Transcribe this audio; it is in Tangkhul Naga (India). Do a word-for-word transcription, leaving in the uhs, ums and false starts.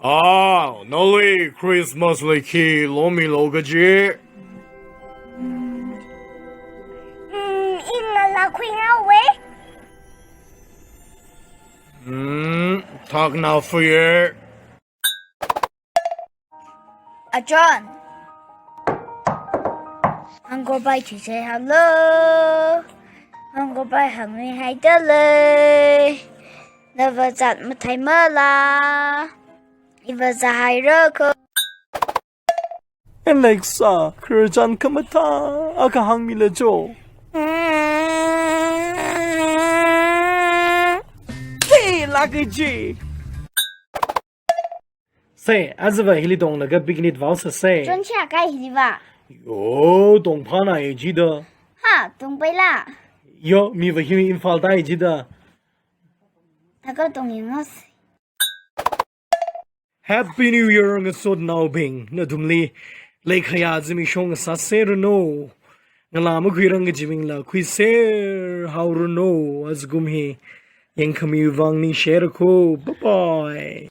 Ah, nali Christmas li khi lomilu kaji? Mm, ina la khuingawe. Mm, thakna fuye. A John. Hangkopai chiche hello. Hangkopai hangmi haidalei. Nava zat mathai mala. Iva zahaira ko. Alexa, khararchan khamathā akha hāngmilu cho. Te lāka ji. Se, ajava hili tonglaga picnic vāsa se. Chonchia kai hili vā. Yo, tongphāna e jida. Ha, tongpaila. Yo, miva hi Imphal tai jida. Taka tong yangos. Happy New Year, ngasotnaobing. Nathumli leikhaya zimiksho ngasāserranu. Ngalā makhuirang kaji mingla khuiser haoranu. Ajakum hi yangkhami vang ningshirako. Bye bye.